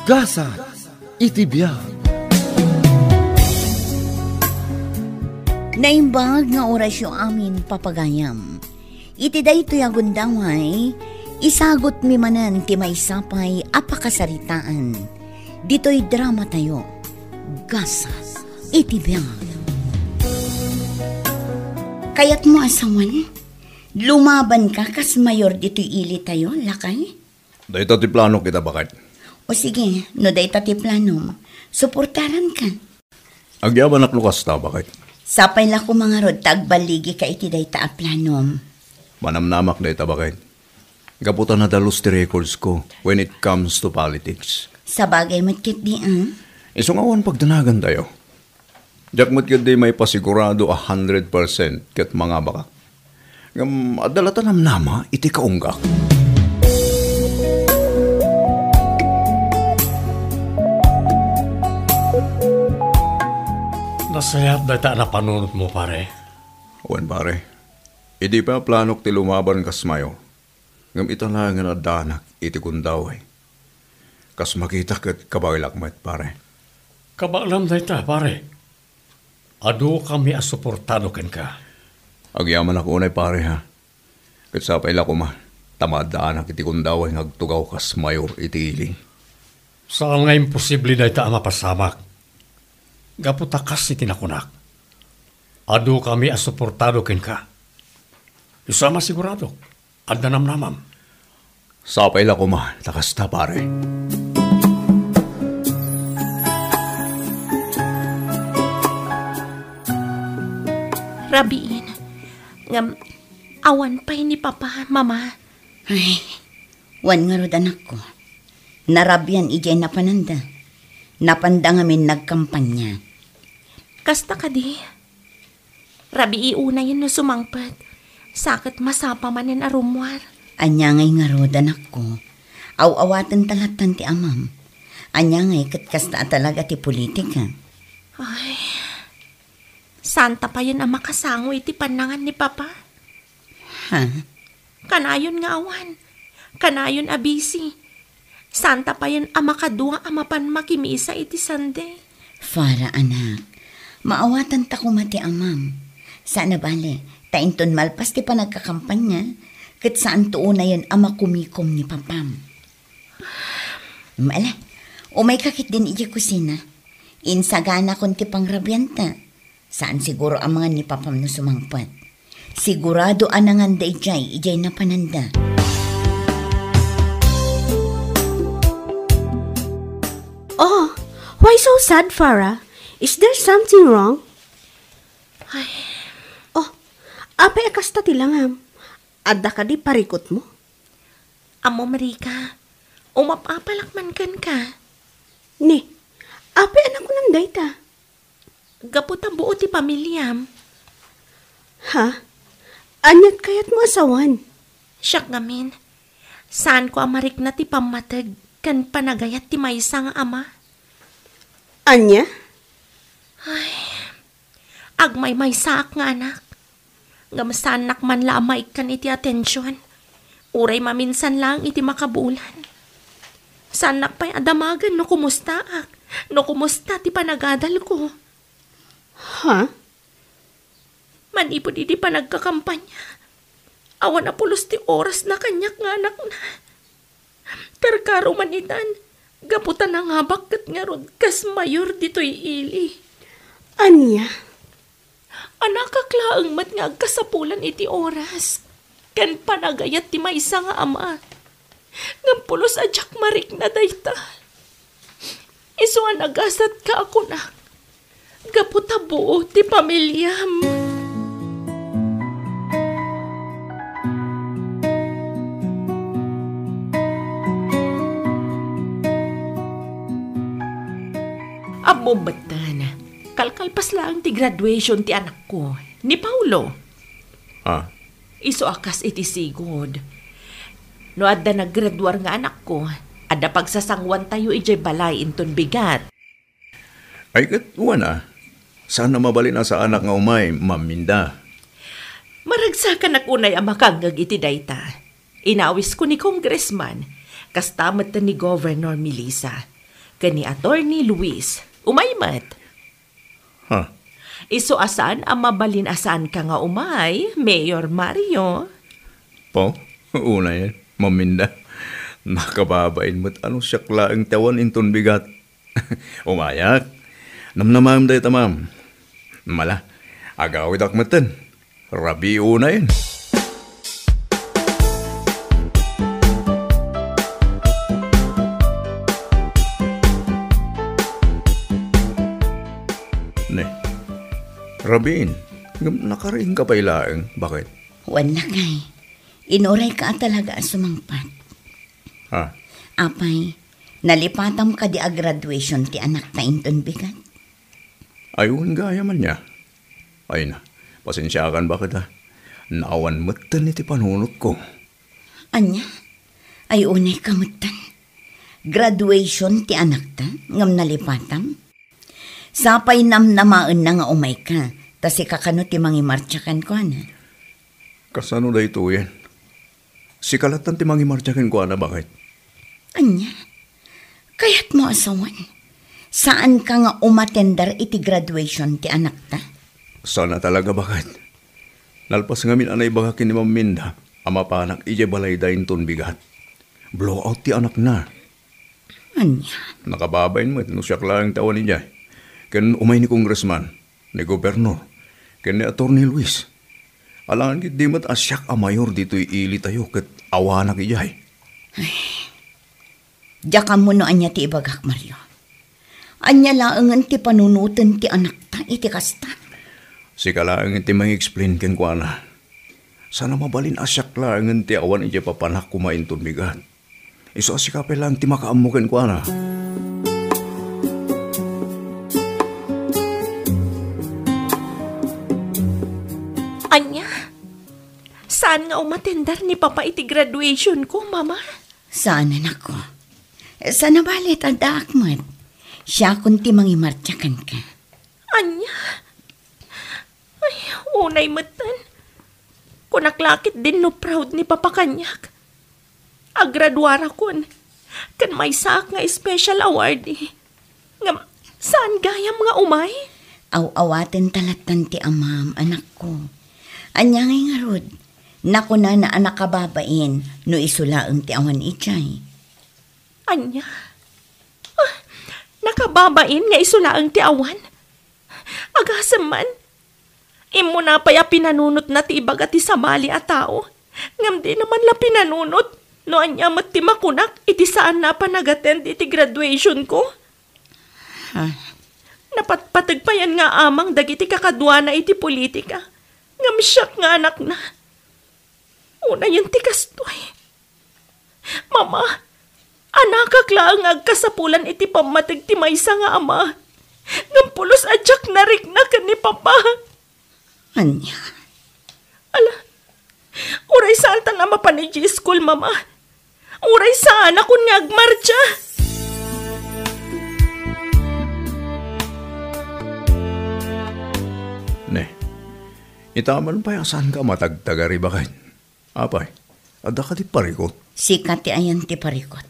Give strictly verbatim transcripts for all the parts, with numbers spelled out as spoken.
Gasat iti biag. Naimbag nga orasyo amin, papagayam. Iti daytoy a gundaway, isagutmi manen ti maysa pay a pakasaritaan. Ditoy dramatayo, Gasat iti biag. Kayatmo a sawen, lumabanka kas mayor ditoy ilitayo, lakay? Dayta ti planok ita, baket. O sige, no dayta ti planom, suportaranka. Agyamanak no kasta, baket. Sapay la koma ngarud ta agballigika iti dayta a planom. Manamnamak dayta, baket. Gapu ta nadalus ti records ko when it comes to politics. Sabagay met ketdi, ah? Isu nga awan pagdanagantayo. Diak met ketdi maipasigurado a hundred percent ket mangabakak. Ngem adda latta namnama iti kaunggak. Nasayaat dayta a napanunotmo, pare. Wen, pare. Idi pay a planok ti lumaban kas mayor, ngem ita laengen addaanak iti gundaway. Kas makita ket kabaelak met, pare. Kabaelam dayta, pare. Adukami a suportado kenka. Agyamanak unay, pare, ha. Ket sapay la koma, ta maaddaanak iti gundaway nga agtugaw kas mayor iti ili. Saan nga imposible dayta a mapasamak. Gapu ta kas iti nakunak, adukami a suportado kenka. Isu a masiguradok, adda namnamam. Sapay la koma, ta kasta, pare. Rabiin, ngem awan pay ni Papa, Mama. Ay, wen ngarud, anakko. Narabian idiay napananda. Napanda ngamin nagkampanya. Kasta kadi? Rabii unayen no sumangpet. Sa ket masapa manen a rummuar. Ania ngay ngarud, anakko? Aw-awaten ta lattan ti amam. Ania ngay ket kasta a talaga ti politika? Ay, saan ta payen a makasango iti pannangan ni Papa? Ha? Kanayon nga awan. Kanayon a busy. Saan ta payen a makadua a mapan makimisa iti Sunday? Farah, anak, maawatan ta koma ti amam. Saan a bale, ta inton malpas ti panagkakampanya, ket saanto unayen a makumikom ni Papam. Ala, umayka ketdin idiay kusina. Insaganakon ti pangrabianta. Saan siguro a mangan ni Papam no sumangpet. Sigurado a nanganda idiay, idiay napananda. Oh, why so sad, Farah? Is there something wrong? Ay. Oh, apay a kasta ti langam? Adda kadi parikutmo? Ammom, Rica, umap-apalak man kenka. Ni, apay a nakunam dayta? Gapu ta buo ti pamiliam. Ha? Aniat kayatmo a sawen? Siak ngamin, saanko a marikna ti pammateg ken panagayat ti maysa nga ama. Ania? Ay, agmaymaysaak nga anak. Ngem saannak man la a maikkan iti atensiyon. Uray maminsan laeng iti makabulan. Saannak pay a damagen no kumustaak, no kumusta ti panagadalko. Ha? Manipud idi panagkakampanya, awan a pulos ti orasna kaniak nga anakna. Karkaro man itan, gapu ta nangabak ket ngarud kas mayor ditoy ili. Ania? Anakak laeng met nga agkasapulan iti oras ken panagayat ti maysa nga ama. Ngem pulos a diak marikna dayta. Isu a nagasatka a kunak, gapu ta buo ti pamiliam. Ammom metten, kalkalpas laeng ti graduation ti anakko, ni Paulo. Ah. Isu a kas iti sigud. No adda naggraduar nga anakko, adda pagsasanguantayo idiay balay inton bigat. Ay ket wen a, saan a mabalin a saanak nga umay, Ma'am Minda. Maragsakanak unay a makangngeg iti dayta. Inawisko ni Congressman, kasta met ni Governor Melissa. ken ni Attorney Luis. Umay met. Ha? Isu a saan a mabalin a saanka nga umay, Mayor Mario. Po? Unayen, Ma'am Minda. Nakababain met a no siak laeng ti awan inton bigat. Umayak. Namnamaem dayta, ma'am. Mala, agawidak metten. Rabii unayen. Ne, rabiin, ngem nakariingka pay laeng, baket? Wen lakay, inurayka a talaga a sumangpet. Ha? Apay, nalipatam kadi a graduation ti anakta inton bigat? Ay, wen gayam ania. Ay na, pasensiakan, baket, a. Naawan metten iti panunotko. Ania? Ay, unayka metten. Graduation ti anakta, ngem nalipatam? Sapay namnamaenna nga umayka, ta sika kano ti mangimartsa kenkuana. Kasano daytoyen? Sika lattan ti mangimartsa kenkuana, baket? Ania? Kayatmo a sawen? Saanka nga umatender iti graduation ti anakta? Saan a talaga, baket. Nalpas ngamin a naibagak ken ni Ma'am Minda a mapanak idiay balayda inton bigat. Blowout ti anakna. Ania? Nakababain met no siak laeng ti awan idiay. Ken umay ni Congressman, ni Gobernador, ken ni Attorney Luis. Alangan ketdi met a siak a mayor ditoy ilitayo ket awanak idiay. Diak ammo no ania ti ibagak, Mario. Ania laengen ti panunoten ti anakta iti kasta? Sika laengen ti mangi-explain kenkuana. Saan a mabalin a siak laengen ti awan idiay papanak koma inton bigat. Isu a sika pay laeng ti makaammo kenkuana. Ania? Saan nga umatender ni Papa iti graduation ko, Mama? Saan, anakko. Saan a bale, addaak met. Siakon ti mangimartsa kenka. Ania? Ay, unay metten. Kunak la ketdin no proud ni Papa kaniak. Agraduarakon, ken maysaak nga special awardee. Ngem, saan gayam nga umay? Aw-awatenta lattan ti amam, anakko. Ania ngay ngarud? Nakunana a nakababain no isu laeng ti awan idiay. Ania? Ah, nakababain nga isu laeng ti awan? Agasem man, immuna pay a pinanunotna ti ibaga ti sabali a tao, ngem dina man la pinanunot no ania met ti makunak iti saanna a panag-attend iti graduation ko. Ah. Napatpateg payen nga amang dagiti kakaduana iti politika, ngem siak nga anakna. Unayen ti kastoy. Mama, anakak laeng nga agkasapulan iti pammateg ti maysa nga ama. Ngem pulos a diak narikna ken ni Papa. Ania? Ala, uray saantan a mapan idiay school, Mama. Uray saanakon nga agmartsa. Ne, itaman pay a saanka a matagtagari, baket. Apay, adda kadi parikut? Sika ti ayan ti parikut.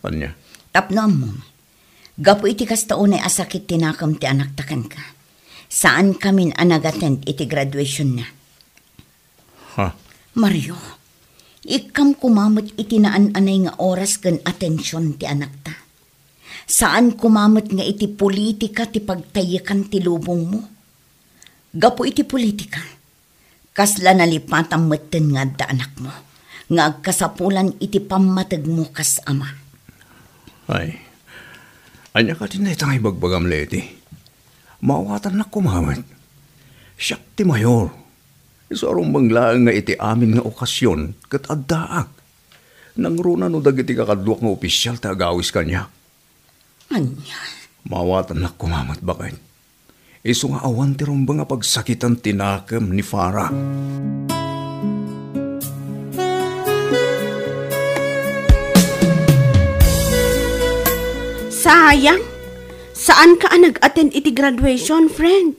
Ania? Tapno ammom, gapu iti kasta unay a sakit ti nakem ti anakta kenka, saankamin a nag-attend iti graduationna. Ha? Mario, ikkam koma met iti naan-anay nga oras ken atension ti anakta. Saan koma met nga iti politika ti pagtaykan ti lubongmo. Gapu iti politika, kasla nalipatam metten nga adda anakmo nga agkasapulan iti pammategmo kas ama. Ay, ania kadi dayta nga ibagbagam, Leti? Maawatannak koma met. Siak ti mayor. Isu a rumbeng laeng nga iti amin nga okasion ket addaak. Nangruna no dagiti kakaduak nga opisial ti agawis kaniak. Ania? Maawatannak koma met, baket. Isu nga awan ti rumbeng a pagsakitan ti nakem ni Farah. Sayang! Saanka a nag-attend iti graduation, friend.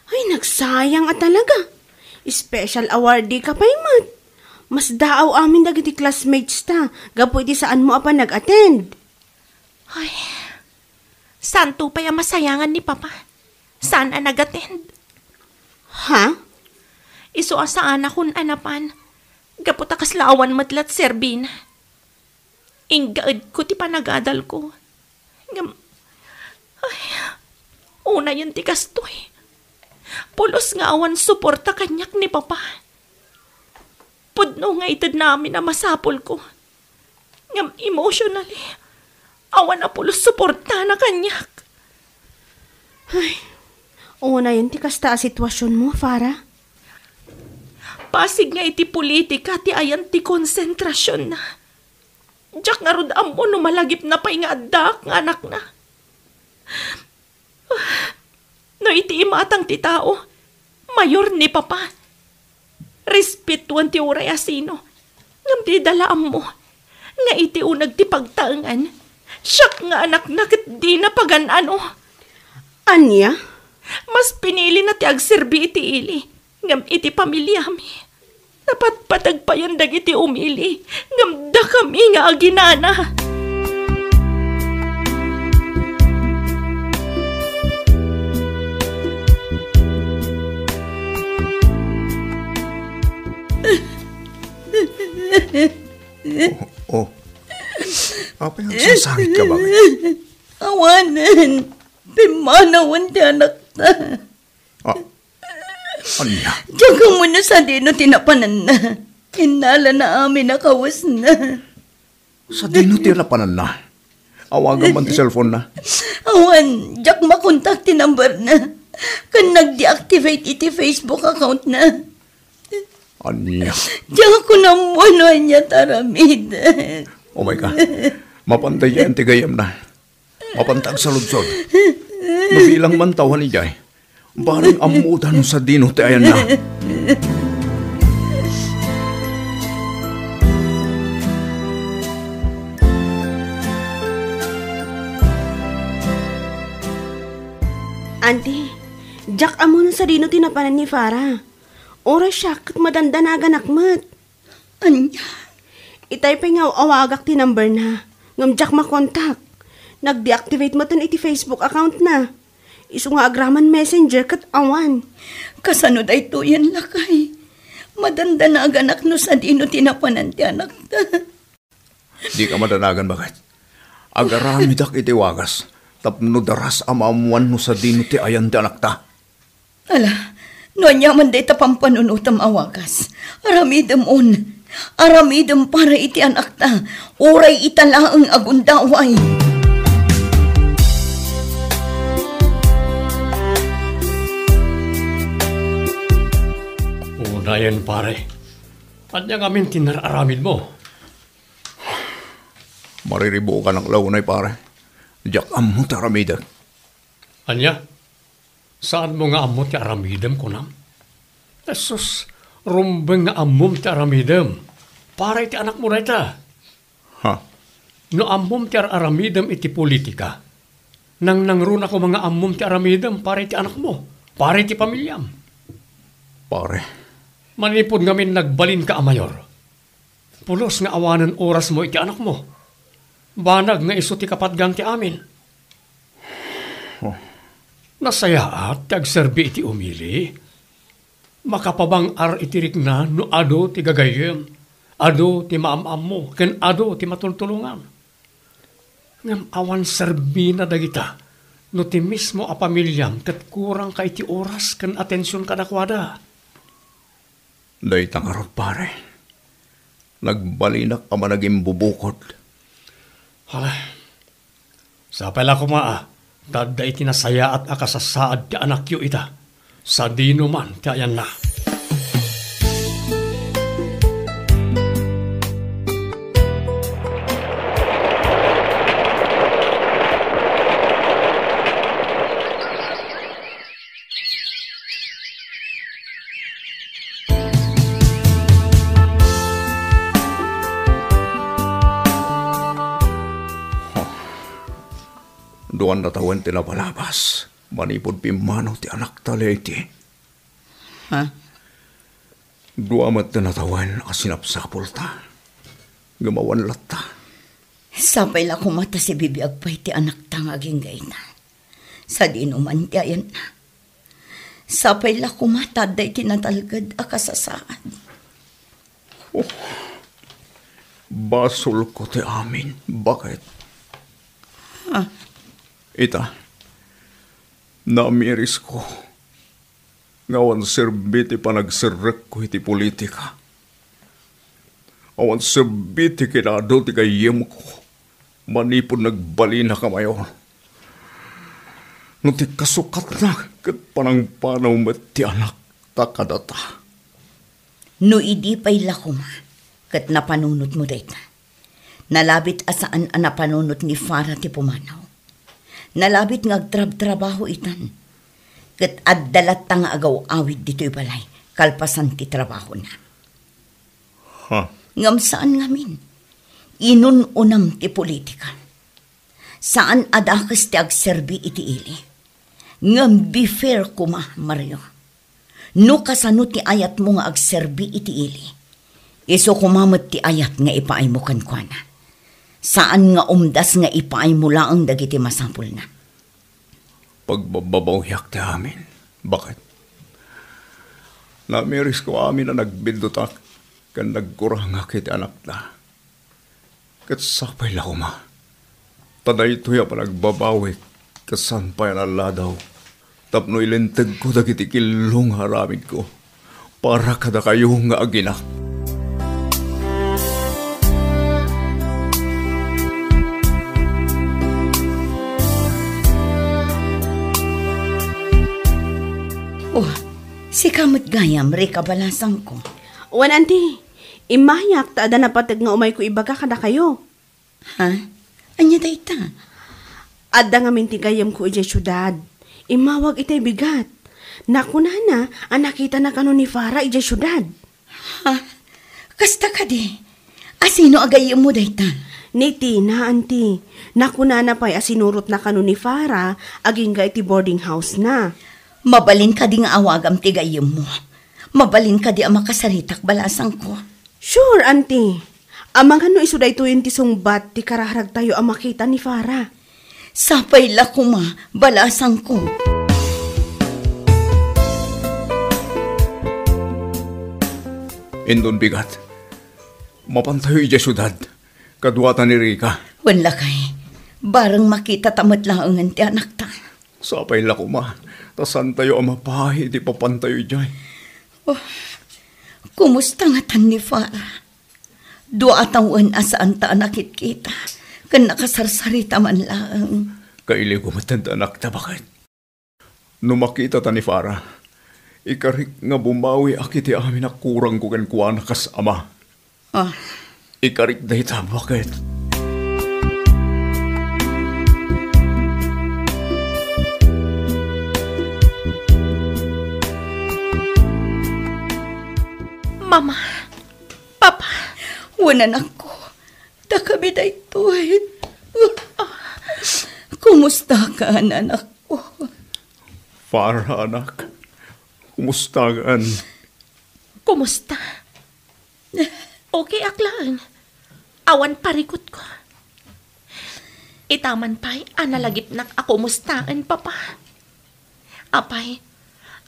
Ay, nagsayang a talaga. Special awardee ka pay met. Masdaaw amin dagiti classmates ta, gapu iti saanmo a panag-attend. Ay, santo pay a masayangan ni Papa. Saan a nag-attend. Ha? Isu a saanakon a napan. Gapu ta kasla awan met la ti serbina. Inggaedko ti panagadalko. Ngem, ay, unayen ti kastoy. Pulos nga awan suporta kaniak ni Papa. Pudno nga itedna amin a masapulko. Ngem emotionally, awan a pulos suportana kaniak. Ay, unayen ti kasta a situasionmo, Farah. Pasig nga iti politika ti ayan ti konsentrasionna. Diak ngarud ammo no malagipna pay nga addaak nga anakna. No iti imatang ti tao, mayor ni Papa. Respetuan ti uray a sino. Ngem dida la ammo nga iti uneg ti pagtaengan, siak nga anakna ket dina pagan-ano. Ania? Mas pinilina ti agserbi iti ili, ngem iti pamiliami, napatpateg payen dagiti umili, ngem dakami nga aginana. Oh, oh. Apay, agsangsangit ka, bakit? Awanen, pimmanawen ti anakta. Ah, ania? Diak ammo no sadino ti napananna. Innalana amin a kawesna. Sadino ti napananna? Awagam man ti cellphone-na. Awan, diak makontak ti number-na. Ken nag-deactivate iti Facebook account-na. Ania? Diak ammo no ania ti aramid. Umay ka. Mapantay diay ti gayyemna. Mapantay agsaludsod. No bilang man tao idiay, bareng ammoda no sadino ti ayanna. Auntie, diak ammo no sadino ti napanan ni Farah. Uray siak ket madandanaganak met. Ania? Itay pay nga aw-awagak ti number-na, ngem diak makontak. Nag-deactivate metten iti Facebook account-na. Isu nga agraman Messenger ket awan. Kasano daytoyen, lakay? Madandanaganak no sadino ti napanan ti anakta. Dika madanagan, baket. Agaramidak iti wagas tapno daras a maammuan no sadino ti ayan ti anakta. Ala, no aniaman dayta pampanunotam a wagas, aramidem on. Aramidem para iti anakta, uray ita laeng a gundaway. Unayen, pare. Ania ngamin ti nar-aramidmo? Mariribukanak la unay, pare. Diak ammo ti aramidek. Ania? Saanmo nga ammo ti aramidem, kunam? Asus, rumbeng nga ammom ti aramidem. Para iti anakmo dayta. Ha? No ammom ti ar-aramidem iti politika, nangnangruna koma nga ammom ti aramidem para iti anakmo, para iti pamiliam. Pare. Manipud ngamin nagbalinka a mayor, pulos nga awanen orasmo iti anakmo. Banag nga isu ti kapatgan ti amin. Oh. Nasayaat ti agserbi iti umili. Makapabang-ar iti rikna no adu ti gagayyem, adu ti maam-ammo, ken adu ti matultulongan. Ngem awan serbina dagita no ti mismo a pamiliam ket kurangka iti oras ken atension kadakuada. Dayta ngarud, pare. Nagbalinak a managimbubukod. Hala, sapay la koma a, ta adda iti nasayaat a kasasaad ti anakyo ita. Sadino man ti ayanna. Duan a tawen ti napalabas manipud pimmanaw ti anakta, Leti. Ha? Dua met ti natawen a sinapsapulta. Ngem awan latta. Sapay la koma ta sibibiag pay ti anakta nga agingga ita. Sadino man ti ayanna. Sapay la koma ta adda iti natalged a kasasaad. Oh, basolko ti amin, baket. Ha? Ita, namirisko nga awan serbi ti panagserrekko iti politika. Awan serbi ti kinado ti gayyemko manipud nagbalinaka mayor. No ti kasukatna ket panangpanaw met ti anakta kadata. No idi pay la koma, ket napanunotmo dayta. Nalabit a saan a napanunot ni Farah ti pumanaw. Nalabit nga agtrabtrabaho itan. Ket adda latta nga agaw-awid ditoy balay, kalpasan ti trabahona. Ha? Ngem saan ngamin. Inun-unam ti politika. Saan a dakes ti agserbi iti ili. Ngem be fair koma, Mario. No kasano ti ayatmo nga agserbi iti ili, isu koma met ti ayat nga ipaaymo kenkuana. Saan nga umdas nga ipaaymo laeng dagiti masapulna. Pagbabbabawiak ti amin. Baket? Namirisko amin a nagbiddutak ken nagkurangak iti anakta. Ket sapay la koma ta daytoy a panagbabawik ket saan pay a nalladaw tapno ilintegko dagiti killo nga aramidko para kadakayo nga aginak. Oh, sika met gayam, Rica, balasangko. Wen, anti, immayak ta adda napateg nga umayko ibaga kadakayo. Ha? Ania dayta? Adda ngamin ti gayyemko idiay siudad. Immawag itay bigat. Nakunana a nakitana kano ni Farah idiay siudad. Ha? Kasta kadi? Asino a gayyemmo dayta? Ni Tina, anti. Nakunana pay a sinurotna kano ni Farah agingga iti boarding house na. Mabalin kadi nga awagam ti gayyemmo? Mabalin kadi a makasaritak, balasangko? Sure, anti. Amangan no isu daytoyen ti sungbat ti kararagtayo a makita ni Farah. Sapay la koma, balasangko. Inton bigat, mapantayo idiay siudad, kaduata ni Rica. Wen lakay, bareng makitata met laengen ti anakta. Sapay la koma, ta saantayo a mapaay iti papantayo idiay. Oh, kumusta ngatan ni Farah? Dua a tawen a saanta a nakitkita, ken nakasarsarita man laeng. Kailiwko met ti anakta, baket. No makitata ni Farah, ikarik nga bumawiak iti amin a kurangko kenkuana kas ama. Ah. Ikarik dayta, baket. Mama, Papa. Wen, anakko, dakami daytoy. Kumustakan, anakko? Farah, anak. Kumustakan? Kumusta? Okay ak laeng. Awan parikutko. Itaman pay a nalagipnak a kumustaen, Papa. Apay,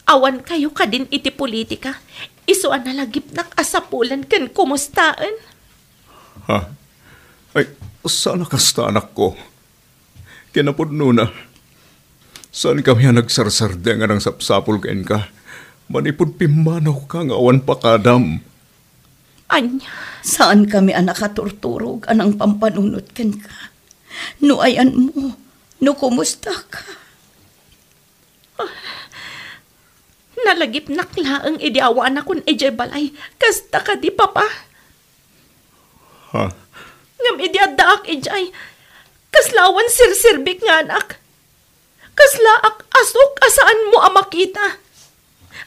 awan kayo kadin iti politika, isu a nalagipnak a sapulen ken kumustaen. Ha? Ay, saan a kasta, anakko. Kinapudnona, saankami a nagsarsardeng a nangsapsapul kenka manipud pimmanawka nga awan pakadam. Ania? Saankami a nakaturturog a nangpampanunot kenka. No ayanmo, no kumustaka. Nalagipnak laeng idi awanakon idiay balay. Kasta kadi, Papa? Ha? Ngem idi addaak idiay, kasla awan serserbik nga anak. Kaslaak a sok a saanmo a makita.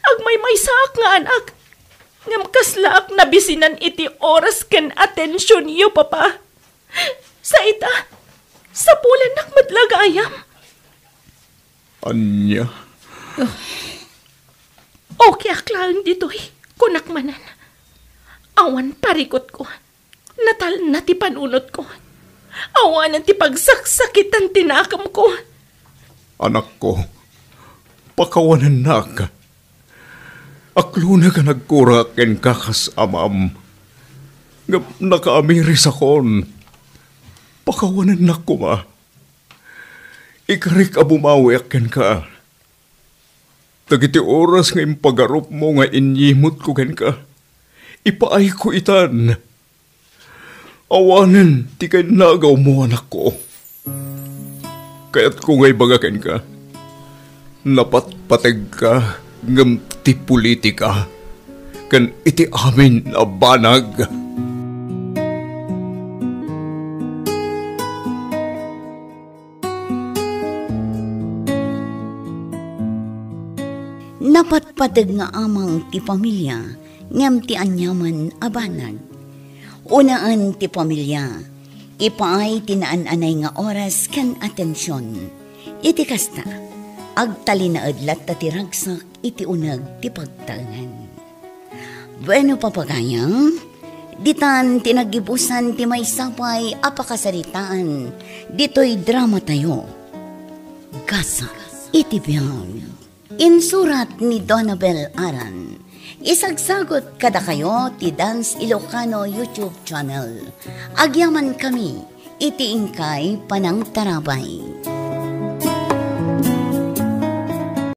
Agmaymaysaak nga anak. Ngem kaslaak nabisinan iti oras ken atensionyo, Papa. Sa ita, sapulennak met la gayam. Ania? Okay ak laeng ditoy, kunak manen. Awan parikutko. Natalna ti panunotko. Awanen ti pagsaksakitan ti nakemko. Anakko, pakawanennak. Akloneg a nagkurak kenka kas amam. Ngem nakaamirisakon. Pakawanennak koma. Ikarik a bumawiak kenka. Dagiti oras nga impagarupmo nga inyimutko kenka, ipaayko itan. Awanen ti kainagawmo, anakko. Kayatko nga ibaga kenka, napatpategka ngem ti politika ken iti amin a banag. Napatpateg nga amang ti pamilia, ngem ti aniaman a banag. Unaen ti pamilia, ipaay ti naan-anay nga oras ken atension. Iti kasta, agtalinaed latta ti ragsak iti uneg ti pagtaengan. Bueno, papagayam, ditan ti naggibusan ti maysa pay a pakasaritaan ditoy dramatayo, Gasa iti Biag. Insurat ni Donabel Aran. Isagsagut kadakayo ti Dance Ilocano YouTube channel. Agyamankami iti inkay panangtarabay.